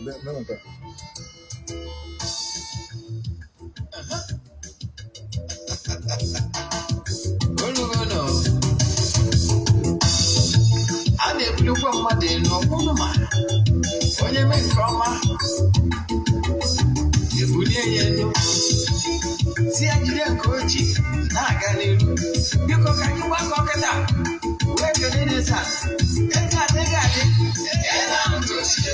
Mee nke a. Olugono, a na-ebulikwa mmadụ elu ọkwụnụ ma onye mee nke ọma ebulie ya elu si ya jide nke o ji na-aga n'iru. Biko ka anyị gbakọ kịta wee kelee n'eze a. Eze adịghị adị. Eze ahụ gosiri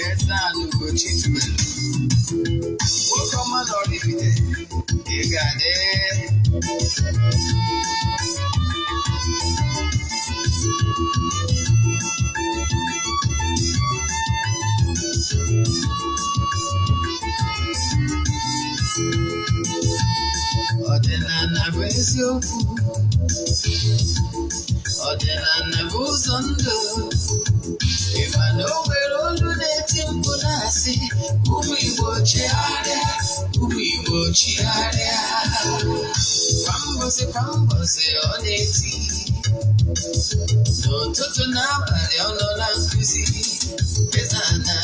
Eze ahụ Ugochi tubelu. Nwoke ọma na Oraifite, ị ga-adị. Ọdịnala bụ eziokwu. Ọdịnala bụ ụzọ ndụ. Ị ma na o nwere olu na-eti mkpu na-asị, ụmụ Igbo chegharịa, ụmụ Igbo chigharịa. Kwa mbọsị kwa mbọsị ọ na-eti, n'ụtụtụ n'abalị ọ nọ na nkụzi. Eze ana,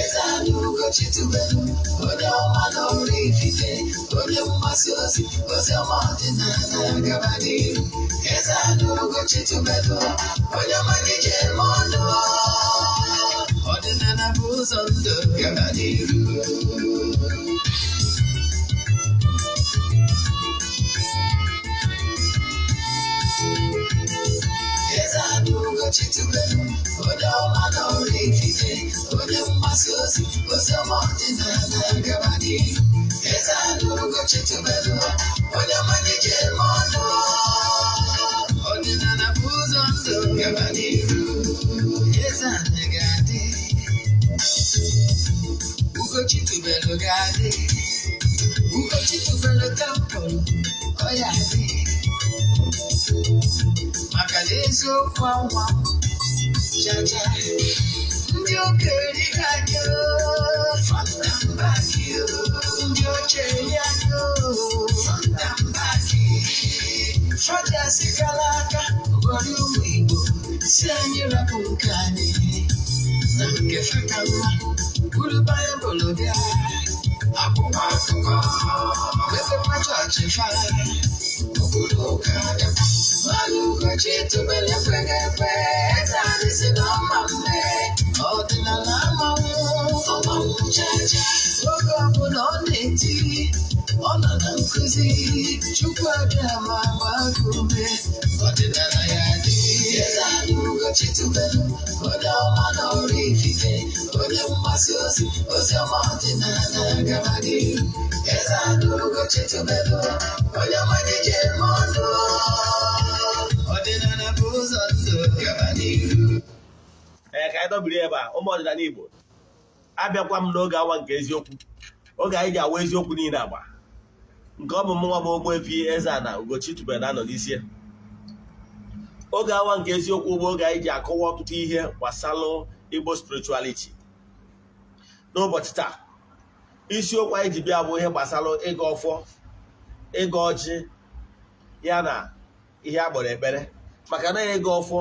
Eze ana Ugochi tubelu, onye ọma na Oraifite, onye mgbasa ozi, ozi ọma ọdịnala gaba n'iru. Eze ana Ugochi tubelu, onye ọma gị ji eme ọnụ. Ọdịnala bụ ụzọ ndụ gaba n'iru. Eze ana Ugochi tubelu, onye ọma na Oraifite, onye mgbasa ozi, ozi ọma ọdịnala gaba n'iru. Eze ana Ugochi tubelu, onye ọma gị ji eme ọnụ. Ọdịnala bụ ụzọ ndụ gaba n'iru. Eze ana ga-adị, Ugochi tubelu ga-adị, Ugochi tubelu temple, ọ ya adị. Maka na eziokwu anwa chacha ndị okenye ka anyị front and back, ndị ochie anyị front and back, fọdụ kara aka ghọrọ ụmụ Igbo si anyị rapụ nke anyị na nke feka mma buru Baịbụl bịa akwụkwọ akụkọ mepekwa chọọchị fa obodo ụka bịakwa. Mmanụ Ugochi tubelu ekweghị ekwe, eze anyị si na ọma mme ọdịnala amanwụ ọmanwụ chacha. Oge ọbụla ọ na-eti, ọ nọ na nkụzi, Chukwu abịa ma gbaa gị ume, ọdịnala ya dị. Eze anyị Ugochi tubelu, onye ọma na Oraifite, onye mgbasa ozi, ozi ọma ọdịnala gaba n'iru. Eze anyị Ugochi tubelu, onye ọma gị ji eme ọnụ. Ọdịnala bụ ụzọ ndụ gaba n'iru. Ee, ka anyị dọbiri ebe a. Ụmụ ọdịnala Igbo, abịakwa m n'oge awa nke eziokwu, oge anyị ji awa eziokwu niile agba nke ọ bụ mụnwa bụ Ogbuefi Eze-Ana Ugochi tubelu na-anọ n'isi ya. Oge awa nke eziokwu bụ oge anyị ji akọwa ọtụtụ ihe gbasalụ Igbo spirituality. N'ụbọchị taa, isiokwu anyị ji bịa bụ ihe gbasalụ ịgọ ọfọ, ịgọ ọjị, ya na ihe a kpọrọ ekpere. Maka na ịgọ ọfọ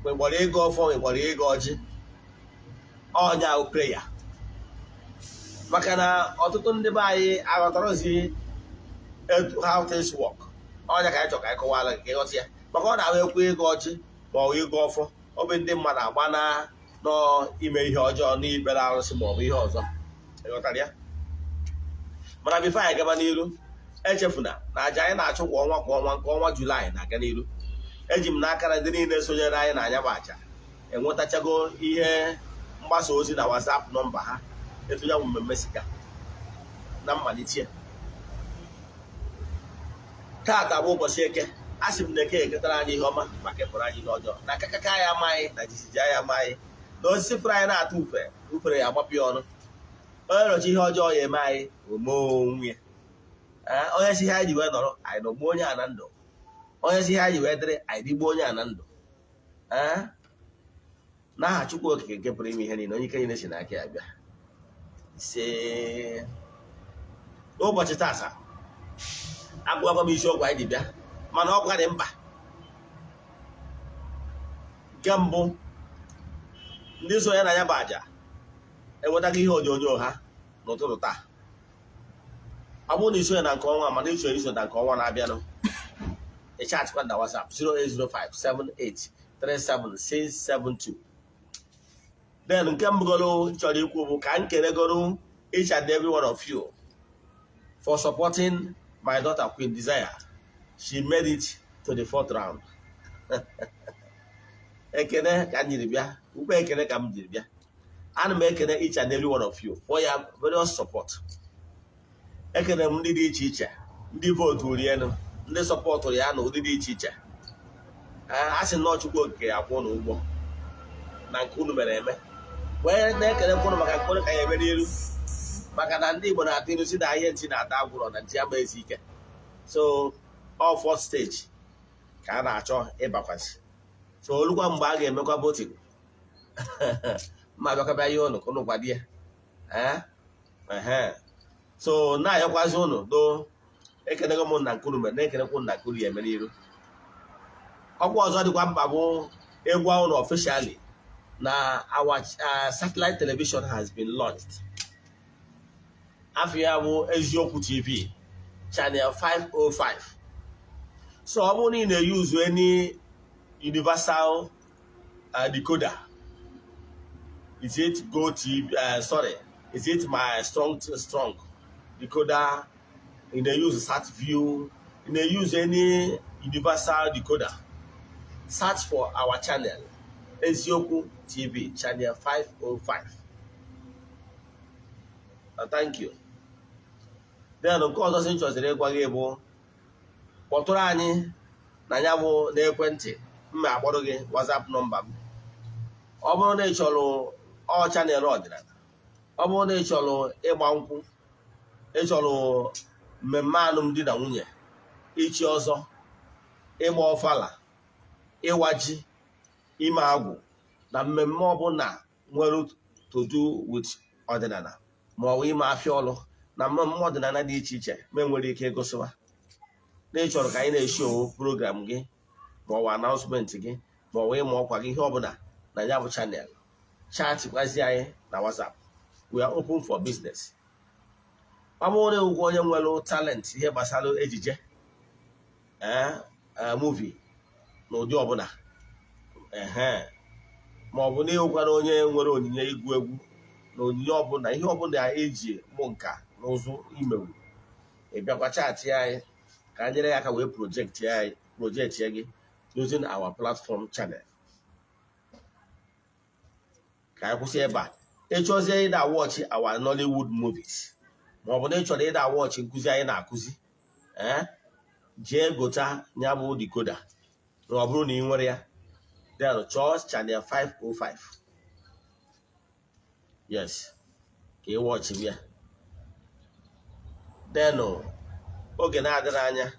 nwekwara ịgọ ọfọ, nwekwara ịgọ ọjị, ọnya ahụ prayer. Maka na ọtụtụ ndị be anyị aghọtarozi etu how things work, ọnya ka anyị chọrọ ka anyị kọwara gị ka ịghọta ya. Maka ọ na-ahụ ekwu ịgọ ọjị ma ọ bụ ịgọ ọfọ, ọ bụ ndị mmadụ agba na n'ime ihe ọjọọ, n'ikpere arụsị ma ọ bụ ihe ọzọ, ịghọtara ya. Mana before anyị gaba n'iru, echefuna na aja anyị na-achụ kwa ọnwa kwa ọnwa, nke ọnwa Julaị na-aga n'iru. Eji m n'aka na ndị niile sonyere anyị na anya bụ aja enwetachago ihe mgbasa ozi na WhatsApp nọmba ha etu ya bụ mmemme sika na mmalite ya. Taata bụ ụbọchị Eke. A sị m na Eke eketara anyị ihe ọma maka ịpụrụ anyị ihe ọjọọ, na akakaka ya amaghị na jijiji ya amaghị na osisi fụrụ anyị na-atụ ufe ufere ya agbapụ ya ọnụ. Onye nọchi ihe ọjọọ ya eme anyị ome onwe ya. Ee, onye si ihe anyị ji wee nọrọ anyị nọgbuo onye a na ndụ, onye si ihe anyị ji wee dịrị anyị dịgbuo onye a na ndụ. Ee, n'aha Chukwu Okike nke pụrụ ime ihe niile, onye ike niile si n'aka ya bịa, ise. N'ụbọchị taata, agwagwa m isiokwu anyị ji bịa, mana ọkwa dị mkpa. Nke mbụ, ndị so ya na ya bụ aja enwetaghị ihe onyonyo ha n'ụtụtụ taa. Ọ bụrụ na isonye na nke ọnwa, mana ịchọrọ iso na nke ọnwa na-abịanụ, ị chatkwa na WhatsApp 08057837672. Then nke mbụgoro chọrọ ikwu bụ ka m kelegoro each and every one of you for supporting my daughter, Queen Desire. She made it to the fourth round. Ekene ka m jiri bịa ukpe, ekene ka m jiri bịa. Ana m ekene each and every one of you for your various support. Ekene m ndị dị iche iche, ndị vote elu, ndị supportụrụ ya na ụdị dị iche iche. A sị nnọọ Chukwu Okike akwụ ụnụ ụgwọ na nke unu mere eme, wee na-ekelekwa ụnụ maka nke unu ka ya eme n'iru, maka na ndị Igbo na-atụ ilu si na ihe ntị na-ata agwụrọ na ntị ama ezi ike. So all fourth stage ka a na-achọ ịbakwasị. So olukwa mgbe a ga-emekwa voting, mma abịakwa ihe ụnụ ka ụnụ kwado ya. Ehe, so na-ayọkwazi ụnụ do. Ekenego m na nkuru mere, na-ekenekwu na nkuru ya eme n'iru. Ọkwa ọzọ dịkwa mkpa bụ ịgwa ụnụ officially na our satellite television has been launched. Afọ ya bụ Eziokwu TV channel 505. So ọ bụrụ na ị na-use any universal decoder, is it Go TV, sorry, is it my strong strong decoder, ị na-use SatView, ị na-use any universal decoder, search for our channel, Eziokwu TV channel 505. Thank you. Then nke ọzọ sị m chọziri ịgwa gị bụ kpọtụrụ anyị na ya bụ n'ekwentị mma akpọrọ gị WhatsApp nọmba m. Ọ bụrụ na ị chọrọ ọ channel ọdịnala, ọ bụrụ na ị chọrọ ịgba nkwụ, ị chọrọ mmemme alụmdi na nwunye, ichi ọzọ, ịgba ọfala, ịwa ji, ime agwụ, na mmemme ọbụla nwere to do with ọdịnala, ma ọ bụ ime afịa ọlụ na mmemme ọdịnala dị iche iche ma enwere ike ịgụsịwa, na ị chọrọ ka anyị na-eshi owu program gị, ma ọ bụ announcement gị, ma ọ bụ ịma ọkwa gị, ihe ọbụla na ya bụ channel, chatịkwazi anyị na WhatsApp. We are open for business. Ọ bụrụ na ewukwa onye nwere talent ihe gbasara ejije, ee, movie na ụdị ọbụla, ehe, ma ọ bụ na ịwụkwara onye nwere onyinye ịgụ egwu na onyinye ọbụla, ihe ọbụla eji mụ nka na ụzụ imewu, ị bịakwa chatị anyị ka anyị nyere ya aka wee project anyị, project gị using our platform channel. Ka anyị kwụsị ebe a. Ịchọzie ịda watch our Nollywood movies, ma ọ bụ na ị chọrọ ịda watch nkụzi anyị na-akụzi, ee, jee gota ya bụ decoder. Na ọ bụrụ na ị nwere ya, then chọọ channel 505, yes, ka ị watch ya. Then oge na-adịrị anya,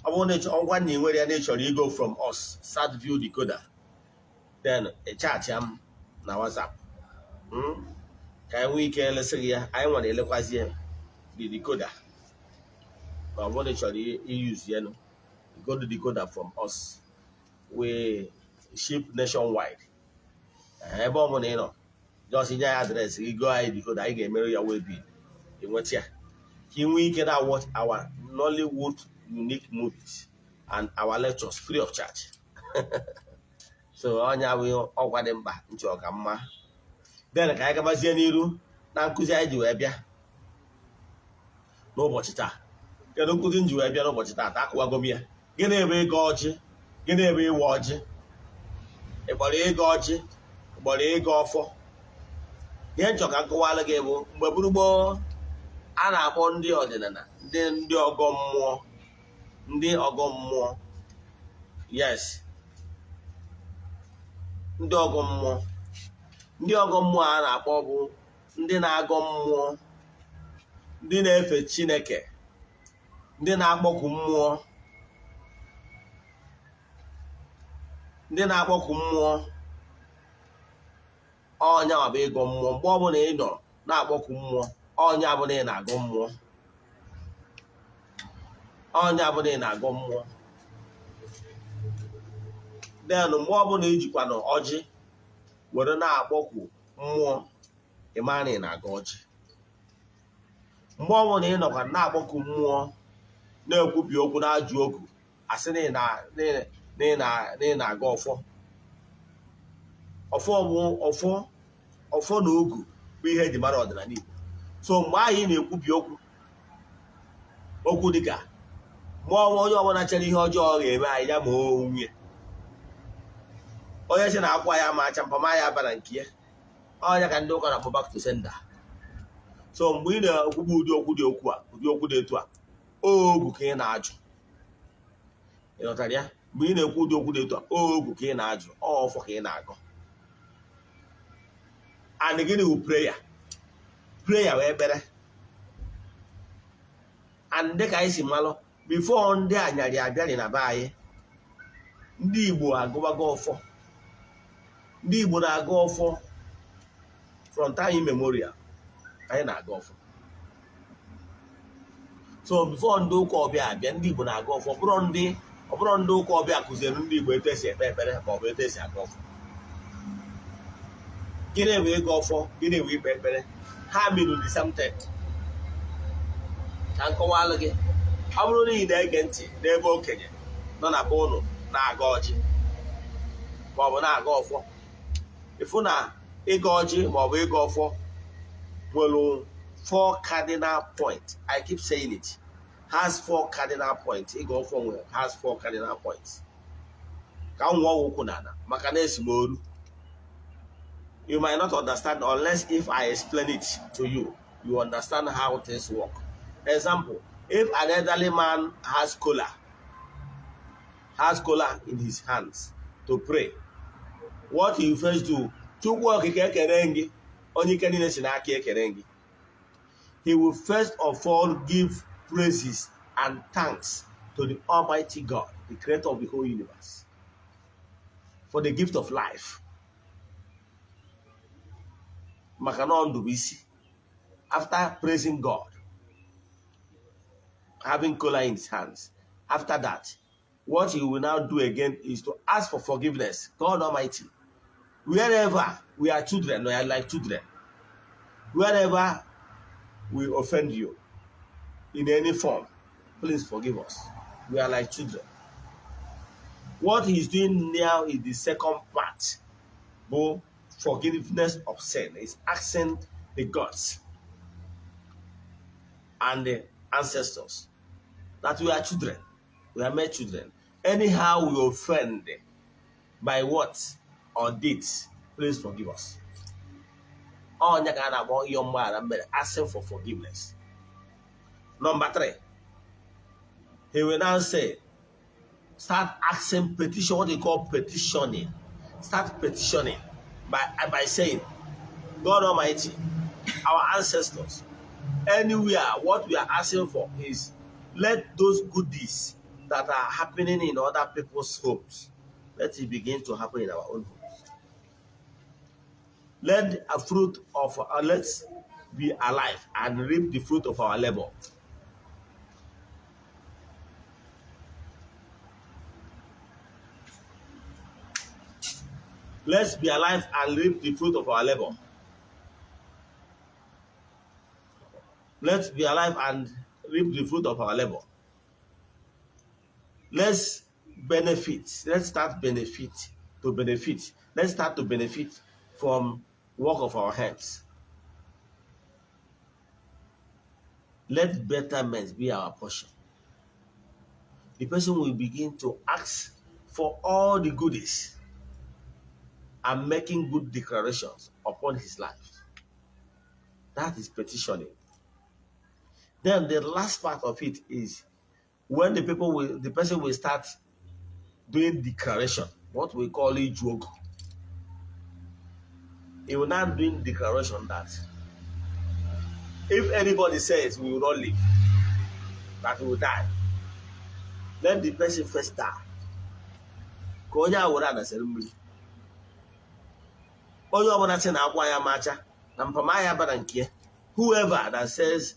ọ bụrụ na ngwa na ị nwere ya, na ị chọrọ igo from us SatView decoder, then ị chatịa m na WhatsApp, ka anyị nwee ike elesị gị ya. Anyị nwere elekwazi ya the decoder. Ma ọ bụrụ na ị chọrọ iyuzu ya nụ, go the decoder from us. We ship nationwide. Ebe ọ bụla ị nọ, just nye anyị address gị, go anyị decoder, anyị ga-emere ya wee bill, enweta ya ka ị nwee ike na watch our Nollywood unique movies and our lectures free of charge. So onye abụghị ọkwa dị mkpa nchọ ọka mma. Then ka anyị gabazie n'iru na nkụzi anyị ji wee bịa n'ụbọchị taa. Kedu nkụzi m ji wee bịa n'ụbọchị taa? Taa akụwago m ya. Gịnị bụ ịga ọjị? Gịnị bụ ịwa ọjị? Ị kpọrọ ịga ọjị, ị kpọrọ ịga ọfọ. Ihe nchọ ka nkọwalụ gị bụ mgbe gburugburu a na-akpọ ndị ọdịnala, ndị ọgọ mmụọ, ndị ọgọ mmụọ. Yes, ndị ọgọ mmụọ. Ndị ọgọ mmụọ a na-akpọ bụ ndị na-agọ mmụọ, ndị na-efe Chineke, ndị na-akpọku mmụọ, ndị na-akpọku mmụọ. Ọnya bụ ịgọ mmụọ. Mgbe ọbụla ị nọ na-akpọku mmụọ, ọnya bụ na ị na-agọ mmụọ, ọnya bụ na ị na-agọ mmụọ. Then mgbe ọbụla ijikwana ọjị were na-akpọkwu mmụọ, ịma na ị na-aga ọjị. Mgbe ọbụla ị nọkwa na-akpọku mmụọ, na-ekwubi okwu, na-ajụ ogu, asị na ị na-aga ọfọ. Ọfọ bụ ọfọ, ọfọ na ogu bụ ihe eji mara ọdịnala Igbo. So mgbe ahụ ị na-ekwubi okwu, okwu dịka mmụọ, onye ọbụla chere ihe ọjọọ ga-eme anyị, ya ma onwe onye si na akwa ya ma acha mpama ya bara nke ya, ọnya ka ndị ụka na-akpọ back to sender. So mgbe ị na-ekwugbu ụdị okwu dị okwu a, ụdị okwu dị etu a, ogu ka ị na-ajụ. Ị ghọtara ya? Mgbe ị na-ekwu ụdị okwu dị etu a, ogu ka ị na-ajụ, ọfọ ka ị na-agọ. And gịnị wụ prayer? Prayer wee ekpere. And dịka anyị si malụ, before ndị anyarị abịarị na be anyị, ndị Igbo agụbago ọfọ. Ndị Igbo na-agụ ọfọ from time immemorial. Anyị na-aga ọfọ. So before ndị ụka ọbịa abịa, ndị Igbo na-aga ọfọ. Ọ bụrụ ndị ụka ọbịa kụziere ndị Igbo etu esi ekpe ekpere ma ọ bụ etu esi aga ọfọ. Gịnị bụ ịga ọfọ? Gịnị bụ ikpe ekpere? Ha mean the same thing. Ka nkọwalụ gị, ọ bụrụ na ị na-ege ntị n'ebe okenye nọ na be ụnụ na-aga ọjị ma ọ bụ na-aga ọfọ, ịfụ na ịga ọjị ma ọ bụ ịga ọfọ nwere four cardinal point. I keep saying it has four cardinal points. Ịga ọfọ nwere has four cardinal points. Ka m nwụọ ụkwụ n'ala maka na esi m oru. You might not understand unless if I explain it to you. You understand how things work. Example, if an elderly man has kola in his hands to pray, what he first do, "Chukwu Okike ekele gị, onye ike niile si n'aka ekele gị." He will first of all give praises and thanks to the Almighty God, the creator of the whole universe, for the gift of life. Maka na ndụ bụ isi. After praising God, having kola in his hands, after that, what he will now do again is to ask for forgiveness. "God Almighty, wherever we are children, we are like children, wherever we offend you in any form, please forgive us. We are like children." What he's doing now is the second part, bụ forgiveness of sin. He's asking the gods and the ancestors that we are children, we are mere children. Anyhow we offend by what or deeds, please forgive us. Onye ka a na-akpọ ịyọ mgbaghara mmehie, asking for forgiveness. Number three, he will now say, start asking petition, what they call petitioning. Start petitioning by saying, "God Almighty, our ancestors, anywhere, what we are asking for is let those goodies that are happening in other people's homes, let it begin to happen in our own homes. Let a fruit of let's be alive and reap the fruit of our labor. Let's be alive and reap the fruit of our labor. Let's be alive and reap the fruit of our labor. Let's benefit. Let's start benefit to benefit. Let's start to benefit from work of our hands. Let betterment be our portion." The person will begin to ask for all the goodies and making good declarations upon his life. That is petitioning. Then the last part of it is when the person will start doing declaration, what we call it joke. He will now doing declaration that if anybody says we will not live, that we will die, let the person first die. Ka onye a were adasịrị mmiri. Onye ọbụla sị na akwa ya macha na mpama ya bara nke ya, whoever that says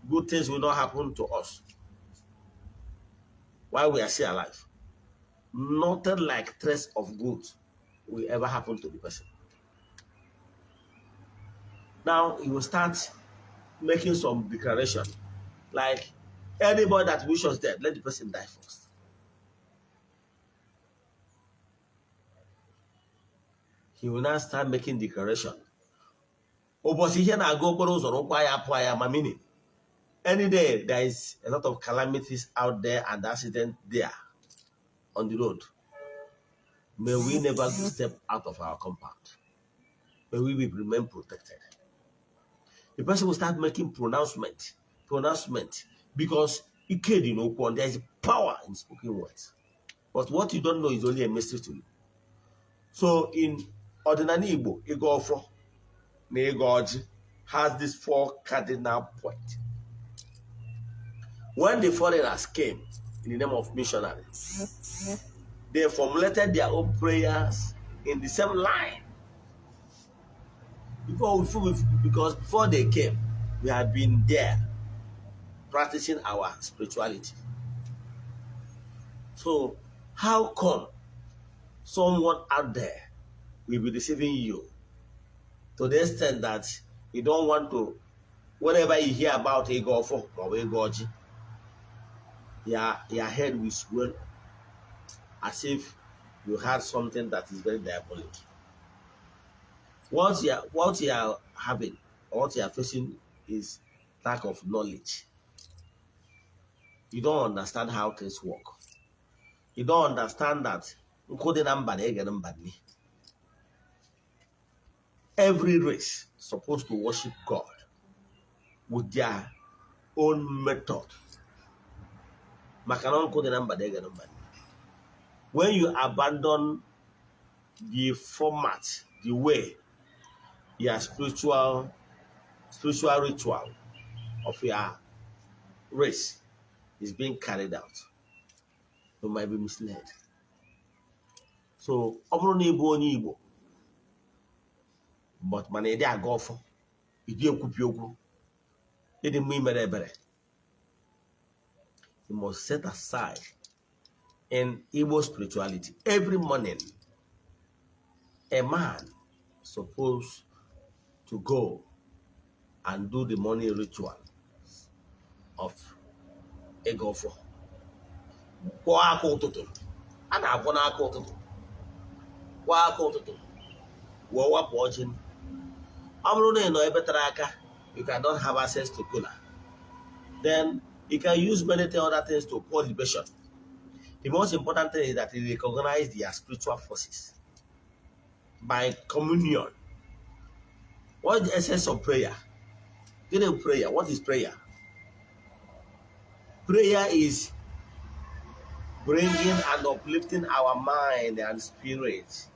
good things will not happen to us while we are still alive, Nothing like trace of good will ever happen to the person. Now he will start making some declaration like, anybody that wishes death, let the person die first. He will now start making declaration. Ụbọchị ihe na-aga okporo ụzọ n'ụkwụ ya apụ ya ma, meaning any day there is a lot of calamities out there and accident there on the road. May we never step out of our compound. May we be remain protected. The person will start making pronouncement, because ike dị n'okwu and there is power in spoken words. But what you don't know is only a mystery to you. So in ọdịnala Igbo, ịgọ ọfọ na ịgọ ọjị has these four cardinal points. When the foreigners came in the name of missionaries, they formulated their own prayers in the same line. Because before they came, we had been there practicing our spirituality. So how come someone out there will be deceiving you to the extent that you don't want to, whenever you hear about ịgọ ọfọ or ịgọ ọjị, your head will swell as if you had something that is very diabolic? What you are having or what you are facing is lack of knowledge. You don't understand how things work. You don't understand that nkụ dị na mba na-egere mba nri. Every race supposed to worship God with their own method. Maka na nkụ dị na mba na-egere mba nri. When you abandon the format, the way your spiritual ritual of your race is being carried out, you might be misled. So ọ bụrụ na ị bụ onye Igbo but mana ịdị aga ọfọ, ịdị ekwupi okwu, ịdị mma imere ebere, you must set aside. In Igbo spirituality, every morning a man supposed to go and do the morning ritual of ịgọ ọfọ, kwọọ aka ụtụtụ. A na-akwọ n'aka ụtụtụ, kwọọ aka ụtụtụ wee wapụ ọjị. Ọ bụrụ na ị nọ ebe tara aka, you cannot have access to kola, then you can use many other things to pour libation. The most important thing is that you recognize their spiritual forces by communion. What is the essence of prayer? Gịnị bụ prayer? What is prayer? Prayer is bringing and uplifting our mind and spirit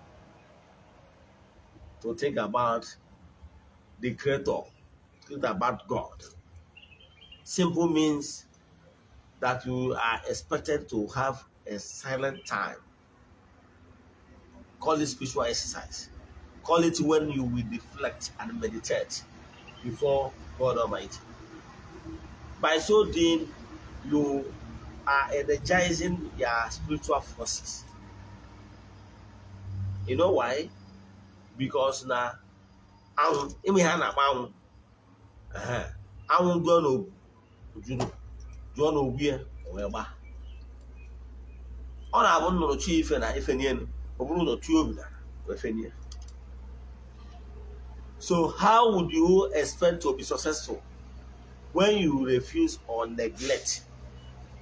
to think about the Creator, think about God. Simple means that you are expected to have a silent time. Call it spiritual exercise. Call it when you will reflect and meditate before God Almighty. By so doing, you are energizing your spiritual forces. You know why? Because na anwụ ime ihe a na-akpọ anwụ. Ehe, anwụ jụọ n'ogwu jụrụ jụọ n'ogwu ya, o wee gbaa. Ọ na-abụ nnụnụ chọọ ife na ife n'elu, ọ bụrụ ụzọ tụọ obi n'ala wee fenie. So how would you expect to be successful when you refuse or neglect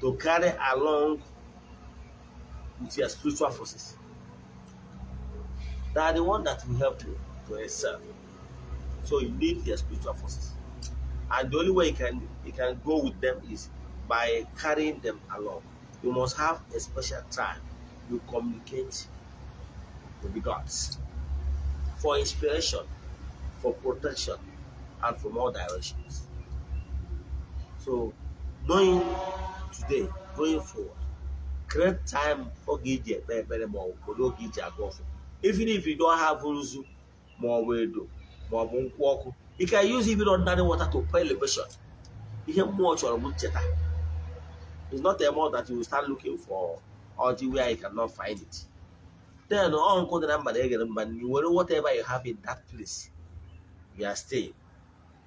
to carry along with your spiritual forces? They are the one that will help you to excel. So you need your spiritual forces. And the only way you can go with them is by carrying them along. You must have a special time you communicate with the gods for inspiration, for protection, and for more directions. So, knowing today, going forward, create time oge iji ekpe ekpere ma ọ bụ kedu oge iji aga ọfọ. Even if you don't have nzu ma ọ bụ edo ma ọ bụ nkwụ ọkụ, you can use even ordinary water to pour elevation. Ihe mmụọ chọrọ bụ ncheta. It's not a more that you will start looking for ọjị where you cannot find it, then ọ nkụ dị na mba na-egere mba nri. Were whatever you have in that place you are staying.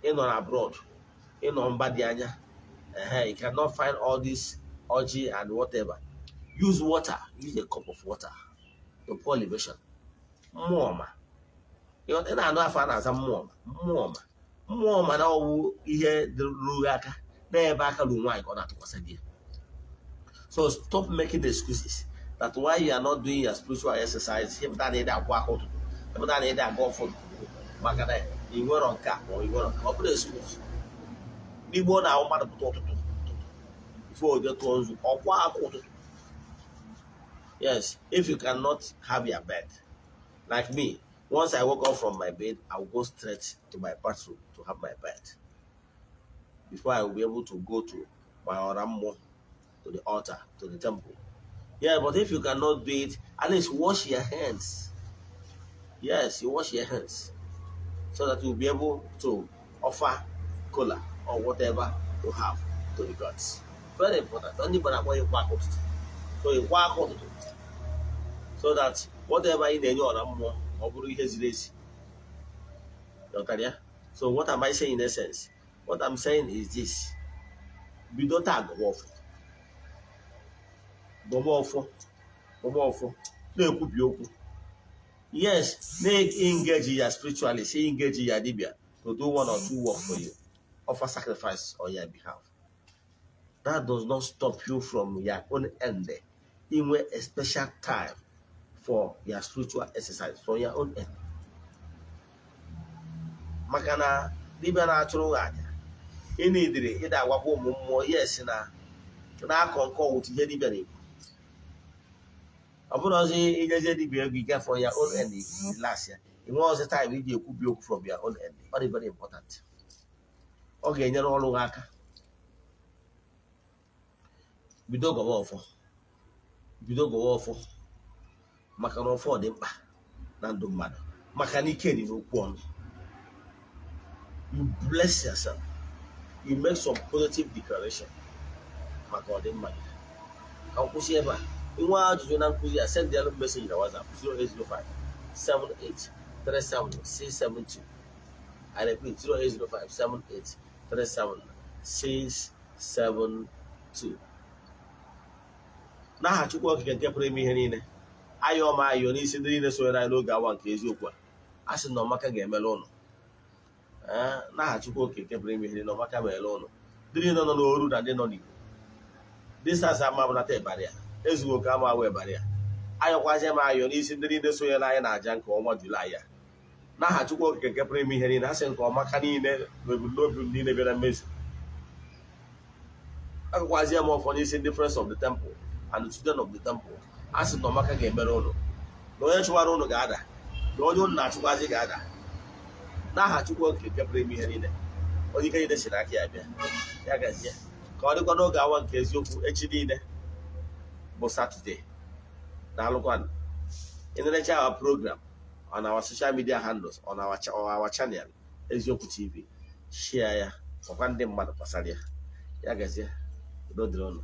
Ị nọ abroad, ị nọ mba dị anya, you cannot find all this ọjị and whatever, use water. Use a cup of water to pour libation. Mmụọ ma ị na-anụ afọ a na-aza mmụọ ma, mmụọ ma, mmụọ ma na ọwụ ihe ruru aka n'ebe aka ruru nwaanyị ka ọ na-atụkwasị di ya. So stop making excuses that why you are not doing your spiritual exercise. Ịpụta na ịdị akwụ aka ụtụtụ, ịpụta na ịdị aga ọfụ maka na ị nwere nke a ma ọ ị nwere nke ọ bụrụ excuse. N'igbo na-ahụ mmadụ pụta ụtụtụ ụtụtụ before o jee tụọ nzu ọkwa aka ụtụtụ. Yes, if you cannot have your bed like me, once I wake up from my bed, I will go straight to my bathroom to have my bed before I will be able to go to my ọra, to the altar, to the temple. Yeah, but if you cannot do it, at least wash your hands. Yes, you wash your hands so that you'll be able to offer kola or whatever you have to the gods. Very important. Only but ịkwa aka ụtụtụ. So ịkwa aka ụtụtụ so that whatever ị na-enye ọra mmụọ ọ bụrụ ihe ziri ezi. Ghọtara ya? So what am I saying in essence? What I'm saying is this: bido taa gọwa ọfọ, gọwa ọfọ, gọwa ọfọ, na-ekwubi okwu. Yes, na-engage ya spiritually, say engage ya dibia to do one or two work for you, offer sacrifice on your behalf. That does not stop you from your own end inwe a special time for your spiritual exercise from your own end, maka na dibịa na-achụrụ gị aja ị na-ediri ịda agwakwa ụmụ mmụọ. Yes, na na-akọ nke ọwụtụ ihe dibịa na-ekwu, ọ bụrụ ọzọ inyezie dibịa ego ike from your own end, last ya inwe ọzọ time iji ekwubi okwu from your own end. Ọ dị very important, ọ ga-enyere ọrụ gị aka. Bido gọwa ọfọ, bido gọwa ọfọ, maka na ọfọ dị mkpa na ndụ mmadụ, maka na ike dị n'okwu ọnụ. You bless yourself, you make some positive declaration maka ọdịmma gị. Ka m kwụsị ebe a. Inwe ajụjụ na nkụzi a, send ya message na WhatsApp 0805 78 37 672. I repeat, 0805 78 37 672. N'aha Chukwu Okike nke pụrụ ime ihe niile, ayọ m ayọ n'isi ndị niile sonyere anyị n'oge awa nke eziokwu a, a sị na ọmaka ga-emere ụnụ. Ee, n'aha Chukwu Okike nke pụrụ ime ihe niile, ọmaka mere ụnụ, ndị niile nọ n'oru na ndị nọ n'Igbo. Distance ama bụnata ịbarị ya ezughị oke ama awa ịbarị ya. Ayọkwazie m ayọ n'isi ndị niile sonyere anyị na aja nke ọnwa Julaị a. N'aha Chukwu Okike nke pụrụ ime ihe niile, a sị nke ọmaka niile na ebumnobi m niile bịara mmezu. Agakwazie m ọfọ n'isi ndị Friends of the Temple and the children of the temple. A sị na ọmaka ga-emere ụnụ, na onye chụwara ụnụ ga-ada, na onye ụnụ na-achụkwazi ga-ada. N'aha Chukwu Okike nke pụrụ ime ihe niile, onye ike niile si n'aka ya bịa, ya gazie. Ka ọ dịkwa n'oge awa nke eziokwu echi niile bụ Satọde. Daalụkwanụ. Ị na-eche our program on our social media handles, on our channel, Eziokwu TV, share ya, gwakwa ndị mmadụ gbasara ya. Ya gazie, udo dịrị ụnụ.